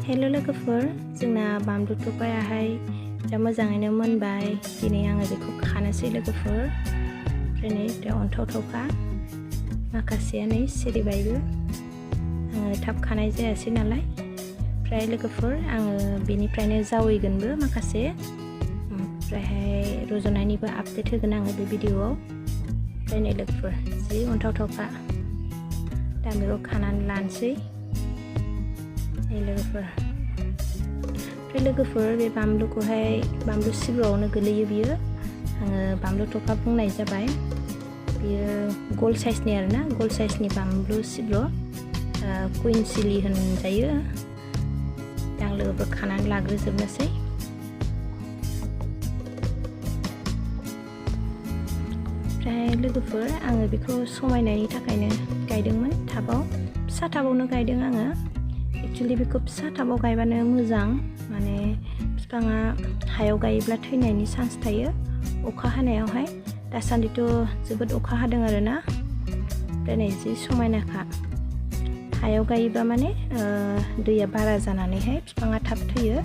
Hello लोगोफोर, जोंना बानलु थफायाहाय जा मोजाङैनो मोनबाय। दिनै आङो बेखौ खानोसै लोगोफोर। ओमफ्राय नै दा अन्थावथावखा माखासेया नै सिरिबायबो। आङो थाब खानाय जायासै नालाय। ओमफ्राय लोगोफोर आङो बेनिफ्रायनो जावैगोनबो माखासे। ओमफ्रायहाय रज'नायनिबो आपडेट होगोन आङो बे भिडिअआव। ओमफ्राय नै लोगोफोर जि अन्थावथावखा। दा बेखौ खानानै लानोसै। लोगोफोर बे बानलुखौहाय बानलु सिब्रुआवनो गोलैयो बियो। आङो बानलु थफा बुंनाय जाबाय। बियो गल साइजनि आरोना, गल साइजनि बानलु सिब्रु, कुइन चिलि होनजायो। दा आं लोगोफोर खानानै लाग्रोजोबनोसै। ओमफ्राय लोगोफोर आङो बेखौ समायनायनि थाखायनो गायदोंमोन टाबाव, फिसा टाबावनो गायदों आङो। एक्चुअलि बेखौ फिसा टाबाव गायबानो मोजां, माने बिफाङा हायाव गायोब्ला थैनायनि चान्स थायो अखा हानायावहाय। दासान्दिथ' जोबोद अखा हादों आरोना। ओमफ्राय नै जि समायनाखा। हायाव गायोब्ला माने दैया बारा जानानैहाय बिफाङा थाब थैयो।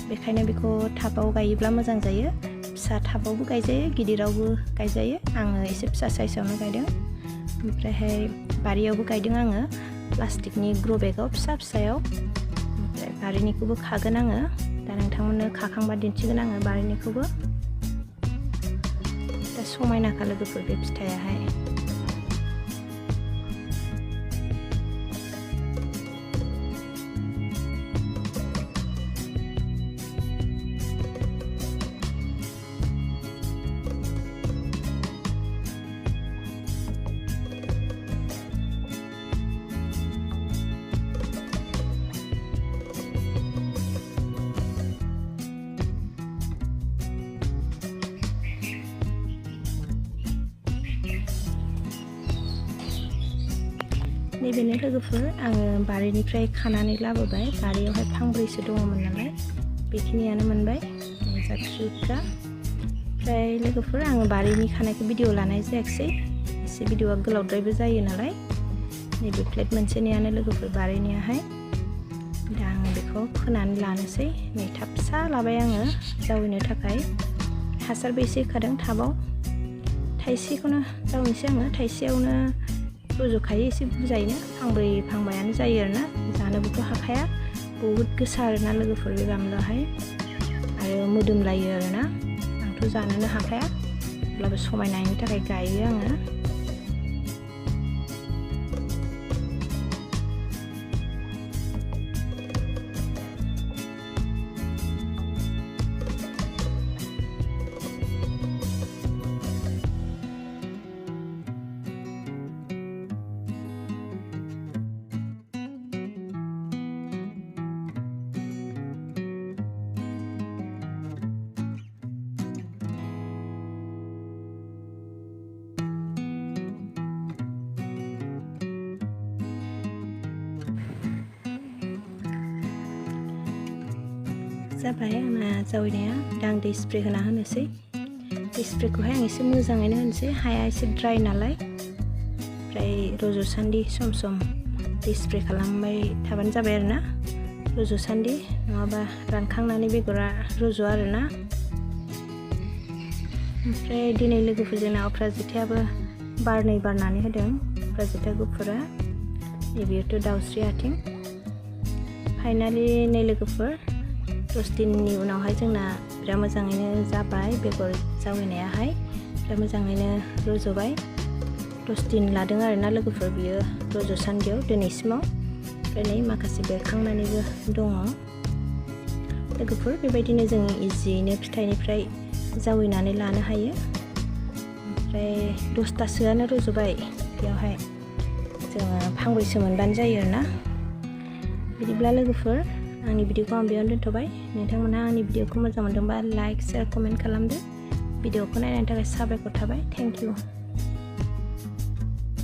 बेखायनो बेखौ टाबाव गायोब्ला मोजां जायो। फिसा टाबावबो गायजायो, गिदिरावबो गायजायो। आङो एसे फिसा साइजआवनो गायदों। ओमफ्रायहाय बारियावबो गायदों आङो, प्लास्टिकनि ग्र' बेगाव फिसा फिसायाव। ओमफ्राय बारिनिखौबो खागोन आङो। दा नोंथांमोननो खाखांबा दिन्थिगोन आङो बारिनिखौबो। दा समायनाखा लोगोफोर बे फिथाइयाहाय। नैबेनो लोगोफोर आङो बारिनिफ्राय खानानै लाबोबाय। बारियावहाय फांब्रैसो दङमोन नालाय, बेखिनियानो मोनबाय जा फिसा। ओमफ्राय लोगोफोर आङो बारिनि खानायखौ भिडिअ लानाय जायाखिसै, एसे भिडिअआ गोलावद्रायबो जायो नालाय। नैबे प्लेट मोनसेनियानो लोगोफोर बारिनियाहाय। दा आङो बेखौ फोनानै लानोसै। नै टाब फिसा लाबाय आङो जावैनो थाखाय। हासारबो एसे होखादों टाबाव। थाइसेखौनो जावैनोसै आङो, थाइसेयावनो रज'खायो एसे बुरजायैनो, फांब्रै फांबायानो जायो आरोना। जानोबोथ' हाखाया, बहुद गोसा आरोना लोगोफोर बे बानलुआहाय, आरो मोदोमलायो आरोना। आंथ' जानोनो हाखाया, अब्लाबो समायनायनि थाखाय गायो आङो। जाबाय आंना जावैनाया। दा आं दै स्प्रे होना होनोसै। दै स्प्रेखौहाय आं एसे मोजाङैनो होनोसै, हाया एसे ड्राइ नालाय। ओमफ्राय रज'सान्दि सम सम दै स्प्रे खालामबाय थाबानो जाबाय आरोना, रज'सान्दि। नङाबा रानखांनानै बेगरा रज'आ आरोना। ओमफ्राय दिनै लोगोफोर जोंना अप्राजितायाबो बारनै बारनानै होदों, अप्राजिता गुफुरा। नैबेयोथ' दाउस्रि आथिं। फाइनालि नै लोगोफोर 10 दिननि उनावहाय जोंना बिराद मोजाङैनो जाबाय बेगर जावैनायाहाय। बिराद मोजाङैनो रज'बाय। 10 दिन लादों आरोना लोगोफोर बियो रज'सान्दियाव दिनैसिमाव। ओमफ्राय नै माखासे बेरखांनानैबो दङ लोगोफोर। बेबायदिनो जों इजियैनो फिथाइनिफ्राय जावैनानै लानो हायो। ओमफ्राय 10थासोआनो रज'बाय बेयावहाय। जोङो फांब्रैसो मोनबानो जायो आरोना। बिदिब्ला लोगोफोर आंनि भिडिअखौ आं बेयावनो दोनथ'बाय। नोंथांमोनहा आंनि भिडिअखौ मोजां मोनदोंबा लाइक, शेयार, कमेन्ट खालामदो। भिडिअखौ नायनायनि थाखाय साबायखर थाबाय। Thank you.